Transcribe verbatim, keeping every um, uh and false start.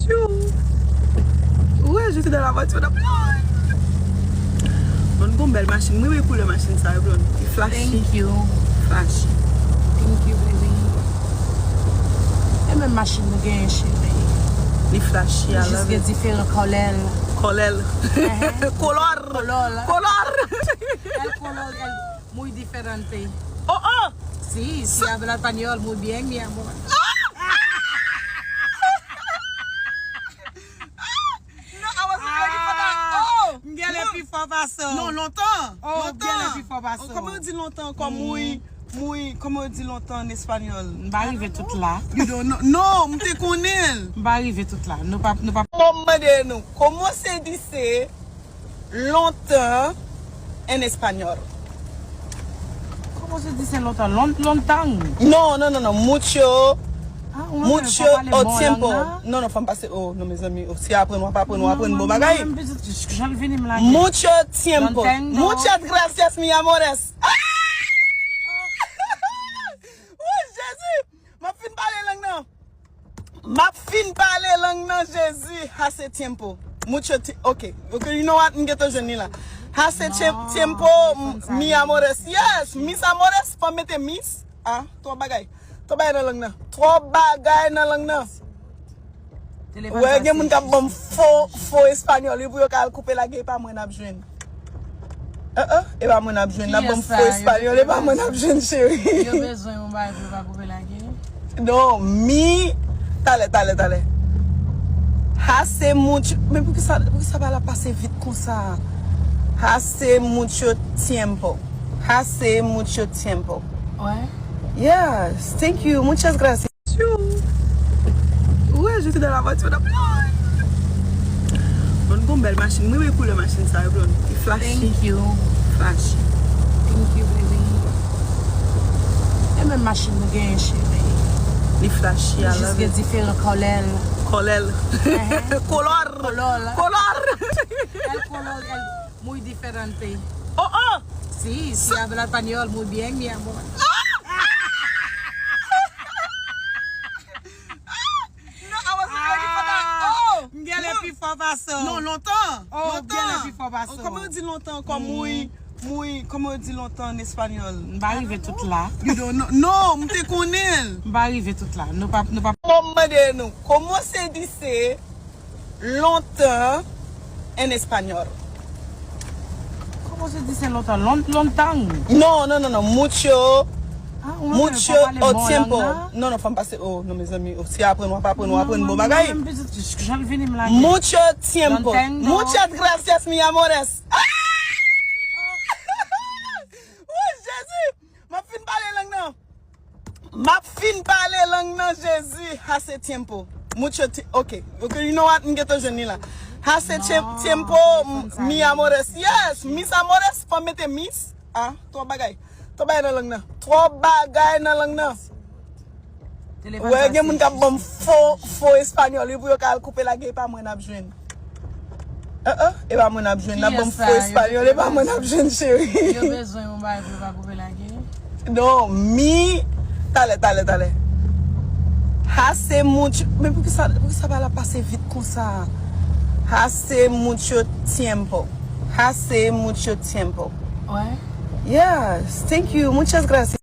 Yo. Ou wè, je suis dans la voiture, dans la Blonde. Blonde gon bèl machin. Mwen renmen koulè machin sa yo, Blonde. Li flashy. Thank you. Flashy. Thank you, baby. E menm machin nou genyen, cheri. Li flashy, I love it. Li jis gen diferan kòlè l. Kòlè l. Ehe. Kolò l. Kolò l. Kolò l. El color, el muy diferente. Oh, oh! Sí, sí, habla español muy bien, mi amor. No, I wasn't ready for that. Oh! M genlè pi fò pase w. Non, lontan. Oh, m genlè pi fò pase w. Kòman yo di lontan ankò? Muy, muy, kòman yo di lontan an espanyòl? M pa rive tout la. You don't know. Non, m te konnen l. M pa rive tout la. Nou pa, nou pa. Bon, m mande nou, comment se dice lontan en español? Comment se dice lontan? Lon-, lontan? Non, non, non, non. Mucho, ah, ou mwen mucho pale o bon tiempo. Lang nan? Non, non, fò m pase. Oh, non, mezanmi. Oh, si aprann, w ap aprann, w aprann bon bagay. Jan l vini m lage. Mucho tiempo. Muchas gracias, mi amores. Ah! Oh, Jezi! M ap fin pale lang nan. M ap fin pale lang nan, Jezi. Hace tiempo. Mucho ti-, ok. Ok, you know what? M gentan jwenn li la. Hace tie-, tiempo, mi amores. Yes, mis amores. Fò m mete mis. Ah, twòp bagay. Twòp bagay nan lang nan. Twòp bagay nan lang nan. Ou wè, gen moun k ap ban m fo, fo espanyòl, wi, pou yo ka al koupe lage, e pa mwen n ap jwenn. Uh-uh, e pa mwen n ap jwenn, n ap ban m fo espanyòl, e pa mwen n ap jwenn, cheri. Yo bezwen yon bagay pou yo pa koupe lage. Non, mi, talè, talè, talè. Hace mucho, men poukisa, poukisa bagay la pase vit konsa? Hace mucho tiempo. Hace mucho tiempo. Wè. Yes, thank you. Muchas gracias. Yo. Ou wè, je suis dans la voiture, dans la Blonde. Blonde gon bèl machin. Mwen renmen koulè machin sa yo, Blonde. Li flashy. Thank you. Flashy. Thank you, baby. E menm machin nou genyen, cheri. Li flashy, I love it. Li jis gen diferan kòlè l. Kòlè l. Ehe. Kolò l. Kolò l. Kolò l. El color, el muy diferente. Oh, oh! Sí, sí, habla español muy bien, mi amor. No, I wasn't ready for that. Oh! M genlè pi fò pase w. Non, lontan. Oh, m genlè pi fò pase w. Kòman yo di lontan ankò? Muy, muy, kòman yo di lontan an espanyòl? M pa rive tout la. You don't know. Non, m te konnen l. M pa rive tout la. Nou pa, nou pa. Bon, m mande nou, comment se dice lontan en español? Comment se dice lontan? Lon-, lontan? Non, non, non, non. Mucho, ah, ou mwen mucho pale o bon lang tiempo nan? Non, non, fò m pase. Oh, non, mezanmi. Oh, si aprann, w ap aprann, w aprann bon bagay. Non, non, non, non, jan l vini m lage. Mucho tiempo. Lontan, non. Muchas gracias, mi amores. Ah! Oh, Jezi! M ap fin pale lang nan. M ap fin pale lang nan, Jezi. Hace tiempo. Mucho ti-, ok. Ok, you know what? M gentan jwenn li la. Hace tie-, tiempo, mi amores. Yes, mis amores. Fò m mete mis. Ah, twòp bagay. Twòp bagay nan lang nan. Twòp bagay nan lang nan. Ou wè, gen moun k ap ban m fo, fo espanyòl, wi, pou yo ka al koupe lage, e pa mwen n ap jwenn. Uh-uh, e pa mwen n ap jwenn. N ap ban m fo espanyòl, e pa mwen n ap jwenn, cheri. Yo bezwen yon bagay pou yo pa koupe lage. Non, mi, talè, talè, talè. Hace mucho, men poukisa, poukisa bagay la pase vit konsa? Hace mucho tiempo. Hace mucho tiempo. Wè. Yes, thank you. Muchas gracias.